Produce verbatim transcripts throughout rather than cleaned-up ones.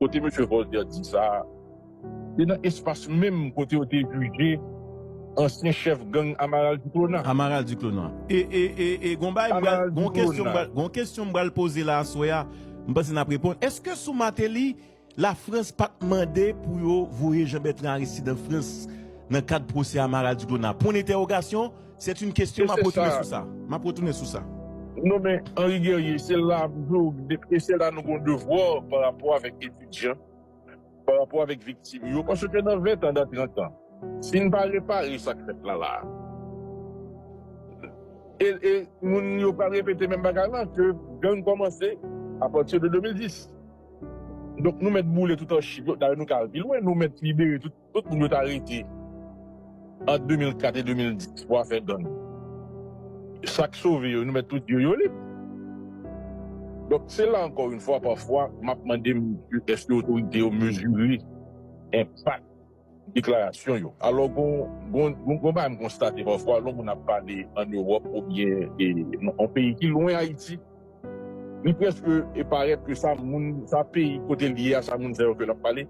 kote mesye Voltaire di sa a, se nan espas menm kote yo te jije ansyen chèf gang Amaral Duclona. Amaral Duclona. E, e, e, e, gon bagay m pral, Amaral gon kesyon m Duclona. Pral, gon kesyon m pral poze la aswè a, m panse n ap reponn. Èske sou Martelly, Lafrans pa t mande pou yo voye Jean Bertrand Aristide an Frans nan kad pwosè Amaral Duclona? Pwen entèwogasyon, c'est une question, m ap retounen sou sa. M ap retounen sou sa. Non, men Henri Guerrier, se la, e se la nou gon devwa pa rapò avèk etidyan, pa rapò avèk viktim yo, paske nan ven tan, nan trant an, si n pa repare sa k fèt la, la, e, e moun yo pral repete menm bagay la, ke gang kòmanse apati de de mil dis. Donk, nou mèt boule tout achiv yo, dayè nou ka al pi lwen, nou mèt libere tout, tout moun yo t arete ant de mil kat e de mil dis pou afè gang. Sa k sove yo, nou mèt tou di yo, yo lib. Donk, se la, ankò yon fwa, pafwa, m ap mande m, èske otorite yo mezire enpak deklarasyon yo? Alò, gon, gon, gon, gon bagay m konstate pafwa, lè yon moun ap pale ann Ewòp oubyen, e, nan yon peyi ki lwen Ayiti, li prèske, e, parèt ke sa moun, sa peyi kote l ye a, sa moun sa yo ke l ap pale.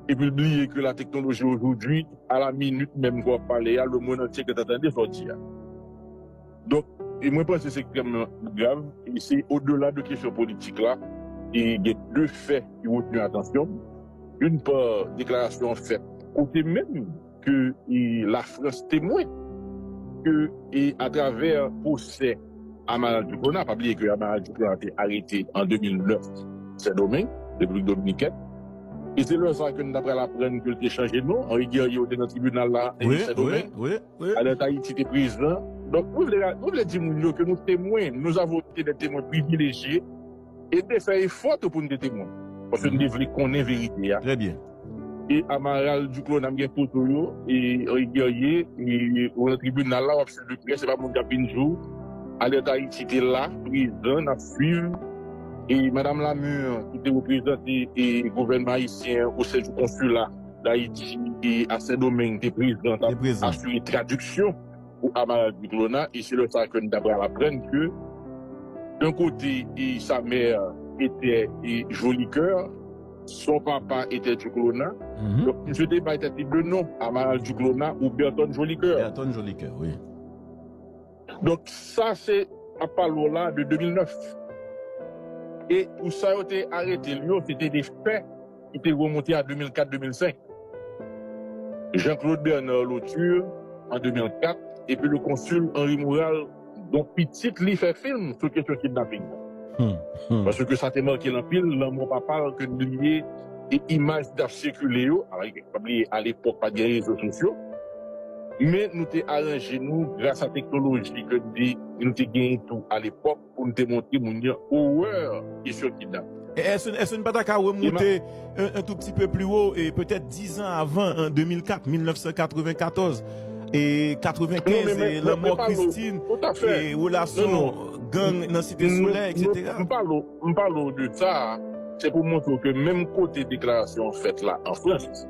Epi l bliye ke la teknoloji ojodwi, a la minit menm ke w ap pale a, lemonn antye gentan tande sa w di a. Donk, e mwen panse se ekstrèmman grav, e se odela de kesyon politik la, e gen de fè ki retni atansyon m. D'une part, deklarasyon an fèt kote menm ke, e, Lafrans temwen ke, e, atravè pwosè Amaral Duclona, pa bliye ke Amaral Duclona te arete an de mil nèf Sendomeng, Repiblik Dominikèn. E se lè sa ke n ta pral aprann ke l te chanje non. Henri Guerrier te nan tribinal la, e, Sendomeng. Wi, wi, wi. Alerte Haïti te prezan. Donk, nou vle, nou vle di moun yo ke nou temwen, nous avons été des témoins privilégiés, e te fè efò tou pou n te temwen. Paske n te vle konnen verite a. Trè byen. E Amaral Duclona, m gen foto yo, e Henri Guerrier, e ou nan tribinal la, w ap swiv de prè, se pa moun k ap vin di w. Alerte Haïti te la, prezan, n ap swiv. E Madam Lamure, ki te reprezante, e gouvènman ayisyen o sèj di konsila Dayiti, e a Sendomeng, te prezan, t ap asire tradiksyon pou Amaral Duclona, e se lè sa ke n ta pral aprann ke, d'un côté, e, sa mère était, e, Jolie Cœur, son papa était Duclona. Donk, misye te bay tèt li de non, Amaral Duclona ou Berton Jolie Cœur. Berton Jolie Cœur, wi. Donk, sa se ap pale w la de de mil nèf. E pou sa yo te arete l yo, se te de fè ki te remonte a de mil kat, de mil senk. Jean-Claude Bernard Lauture, an de mil kat, epi le consul Henri Moural, dont pitit li fè fim sou kesyon kidnaping nan. Paske sa te make l anpil, lanmò papa l ke n bliye, e imaj ki t ap sikile yo, pa bliye, alepòk, pa t gen rezo sosyo, men nou te aranje nou, gras a teknoloji ke n di, nou te genyen tou alepòk, pou n te montre moun yo orè kesyon kidnaping. Èske, èske n pa ta ka remonte un, un tout petit peu plus haut, e petèt diz an avan, an de mil kat, mil nèf san katrevennkatòz, e katrevenkenz, e lanmò Christine, e relasyon gang nan Site Solèy, etsetera? M pale w, m pale w de sa, se pou montre w ke menm kote deklarasyon an fèt la, an Frans,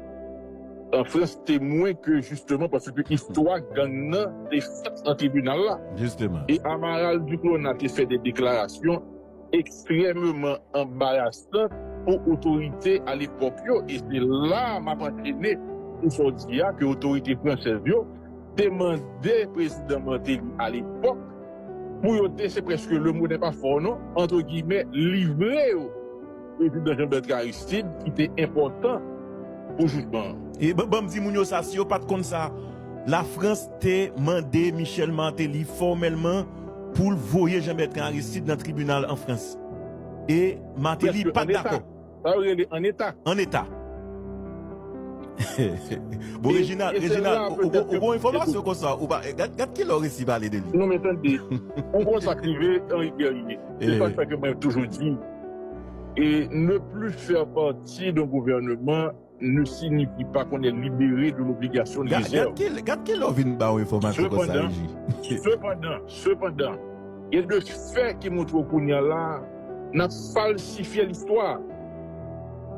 an Frans temwen ke jisteman, paske istwa gang nan te fèt nan tribinal la. Jisteman. E Amaral Duclona te fè de deklarasyon ekstrèmeman anbarasan pou otorite alepòk yo. E se la m ap antrene pou sa w di a, ke otorite fransèz yo te mande prezidan Martelly alepòk pou yo te, se prèske le mot n'est pas fort, non, entre guillemets, livre yo prezidan Jean Bertrand Aristide, ki te enpòtan pou jijman an. E ban, ban m di moun yo sa, si yo pa t konn sa, Lafrans te mande Michel Martelly fòmèlman pou l voye Jean Bertrand Aristide nan tribinal an Frans. E Martelly pa t dakò. Sa yo rele an eta. An eta. Bon, Reginald, Reginald, ou, ou, ou gon enfòmasyon konsa, ou pa, gad, gad kilè w resi pale de li. Non, men tande, ou konn sa k rive, Henri Guerrier. Se sa k fè ke mwen toujou di, e ne plus faire partie d'un gouvernement ne signifie pas qu'on est libéré de l'obligation de réserve. Gad kilè, gad kilè w vin ba w enfòmasyon konsa, Reji. Sepandan, sepandan, gen de fè ki montre w kounye a la, n ap falsifye listwa.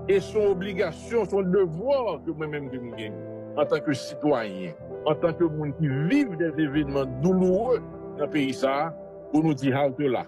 E se yon obligasyon, se yon devwa ke mwen menm ke m gen, antanke sitwayen, antanke moun ki viv de evenman douloure nan peyi sa a, pou nou di halte la.